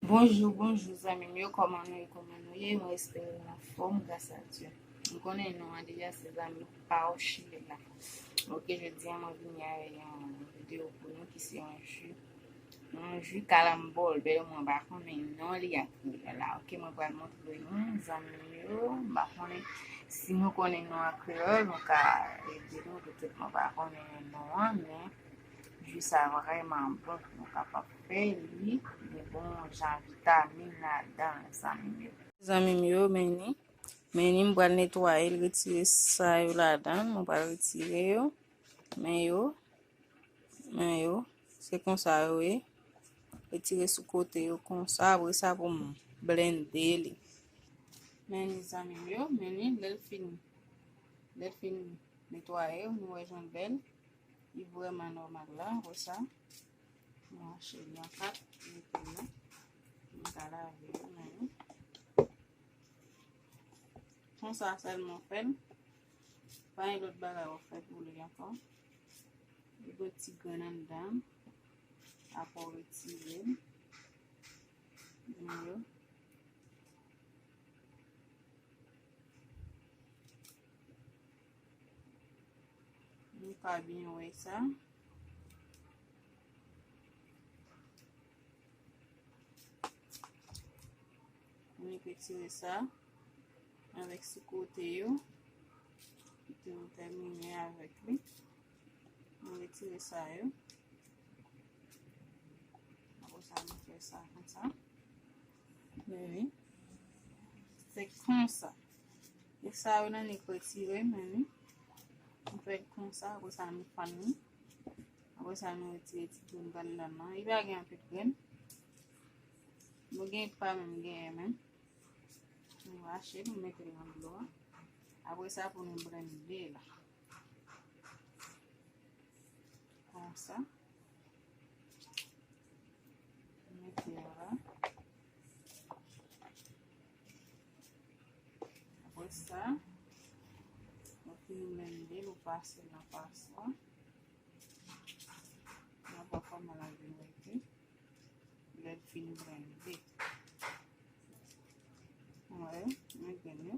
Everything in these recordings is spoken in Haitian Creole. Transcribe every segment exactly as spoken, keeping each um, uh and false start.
Bonjou, bonjou zanmi m yo, kòman nou ye, kòman nou ye? Mwen espere nou anfòm, gras a Dye. M konnen non an deja, se zanmi pa w Chile la. Ok, jodi a mwen vini avèk yon videyo pou nou ki se yon ji, yon ji kalambòl, bèl mwen pa konnen non li ak kreyòl la. Ok, mwen pral montre nou zanmi m yo, m pa konnen si nou konnen non an kreyòl, nou ka ede nou, petèt mwen pa konnen non an, men ji sa vrèman bon, nou kapab fè li, li bon jan vitamin ladan l, zanmi m yo. Zanmi m yo, men ni, men ni m pral netwaye l, retire sa yo ladan l, mwen pral retire yo, men yo, men yo, se konsa yo ye, retire sou kote yo konsa, apre sa pou m blende li. Men ni zanmi m yo, men ni lè l fin, lè l fin netwaye, nou wè jan l bèl. Li vrèman nòmal la, wè sa. Mwen mache li an kat, mete l la. Mwen ka lave l, men. Konsa sèlman w fè l. Pa gen lòt bagay w fè pou li ankò. Li gen ti grenn anndan. Apre w retire l. Men yo. Nou ka byen wè sa. Nou retire sa avèk sou kote yo. Kite nou tèmine avèk li. Nou retire sa yo. Apre sa, nou fè sa konsa. Men wi. Se konsa. E sa yo nan nik retire, men wi. Nou fè l konsa, apre sa, nou fann li. Apre sa, nou retire ti grenn anndan nan. Li pa gen anpil grenn. Nou gen pa menm genyen menm. Nou rache l, nou mete l nan dlo a. Apre sa, pou nou blende la. Konsa. Mete la. Apre sa, ou fin blende l, ou pase l nan paswa. N ap wè kòman l ap vin rete lè l fin blende. Wè, mwen grenn yo.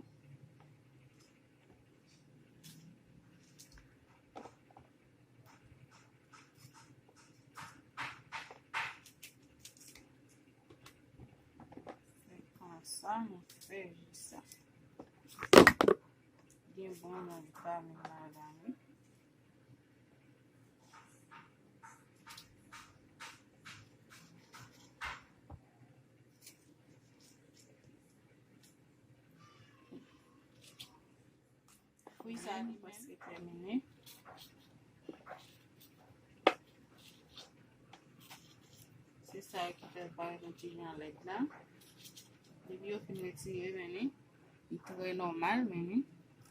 Se konsa nou fè ji sa. Gen bon jan vitamin ladan li. Fwi sa li prèske tèmine. Se sa ki fè l parèt yon ti jan lèd la. Depi yo fin retire, men li, li trè nòmal, men li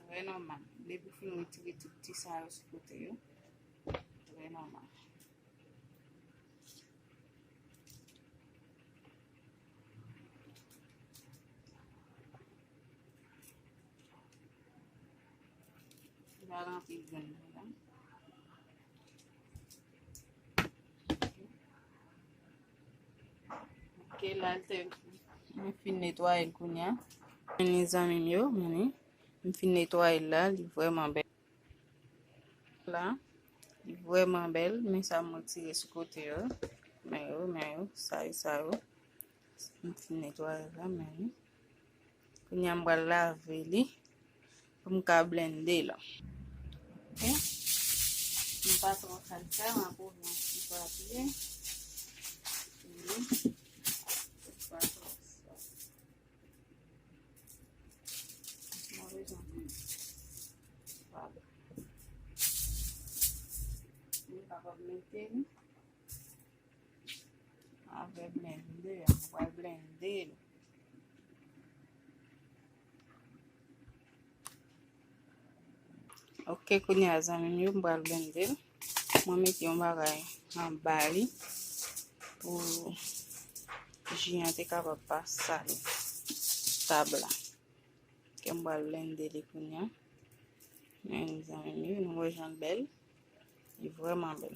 trè nòmal. Depi w fin retire tout ti sa yo sou kote yo, trè nòmal. Li pa gen anpil grenn ladan. Ok, la l te, mwen fin netwaye l kounye a. Men ni zanmi m yo, men ni, m fin netwaye l la, li vrèman bèl. La, li vrèman bèl, men sa m retire sou kote yo. Men yo, men yo, sa yo, sa yo. M fin netwaye la, men yo. Kounye a m pral lave li pou m ka blende l. Ok. M pa twò sal sa, m ap ouvri yon ti papye. Wi. M pa twò sal. Mwen bezwen pale. Mwen kapab mete li avè blender, mwen pral blende l. Ok, kounye a, zanmi m yo, m pral blende l. Mwen mete yon bagay anba li pou ji an te kapab pa sale tab la. Ok, m pral blende li kounye a. Men, zanmi m yo, nou wè jan l bèl. Li vrèman bèl.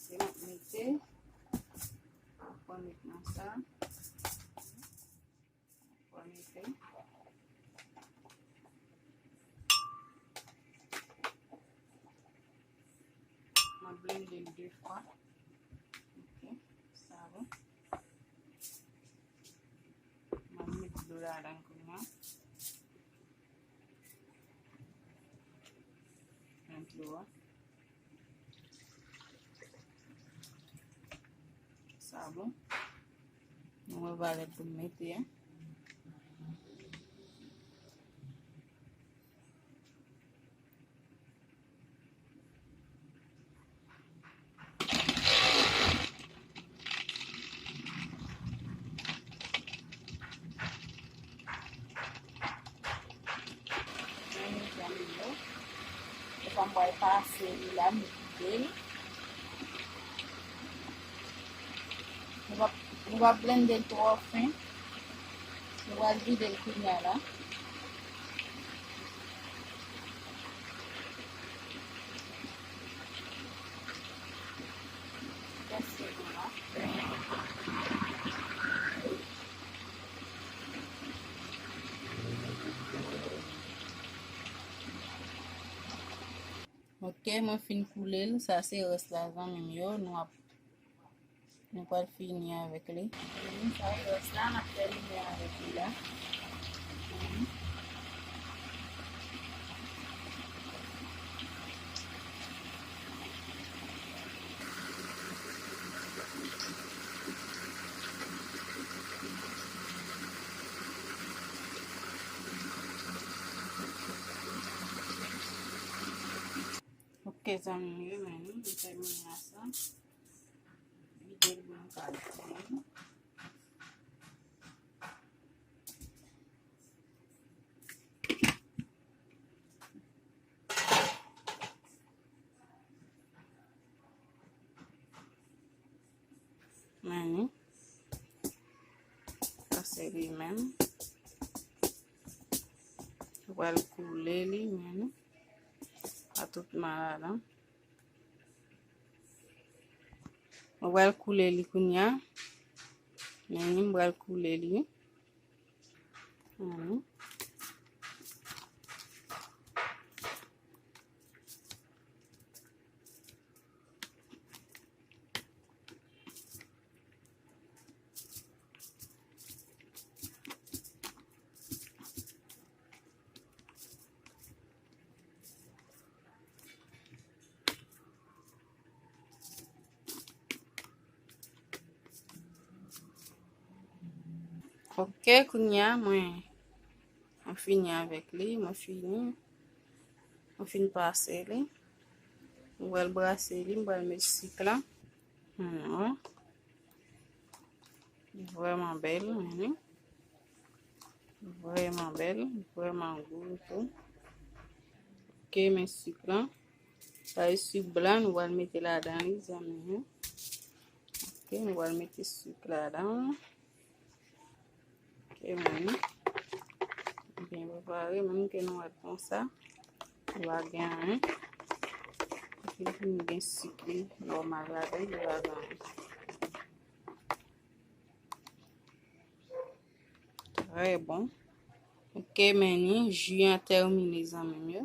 Se m ap mete. Pou mete. Mwen blende l de fwa. Ok, sa bon. Mwen met dlo ladan kounye a. Met dlo a. Sa bon. Nou wè valè pou m mete a. Mezanmi yo. Epa m pral pase li la, m vide l. Nou va, nou va blende l twò fen. Nou pral vide l kounye a la. Kèk segonn la. Ok, mwen fin koule l. Sa se rès la, zanmi m yo. Nou ap, nou pral fini avèk li. Sa se rès la, n ap tèmine avèk li la. Ok, zanmi m yo, men nou tèmine a sa. Vide l pou nou ka di. Men li. Sa se li menm. Ou pral koule li, men li. Pa tout mal ladan. Mwen pral koule li kounye a. Men li, mwen pral koule li. Mhm. Ok, kounye a, mwen, mwen fini avèk li, mwen fini. Mwen fin pase li. Mwen pral brase li, mwen pral met sik la. Hmm, wè. Vrèman bèl, men li. Vrèman bèl, vrèman gou tou. Ok, men sik la. Sa e sik blan, nou pral mete ladan li, zanmi yo. Ok, nou pral mete sik ladan. Ok, men li. Byen prepare, menm ke nou wè l konsa. Li pa gen anyen. Epi nou gen sik li nòmal ladan, li pa gen anyen. Trè bon. Ok, men li, ji an tèmine, zanmi m yo.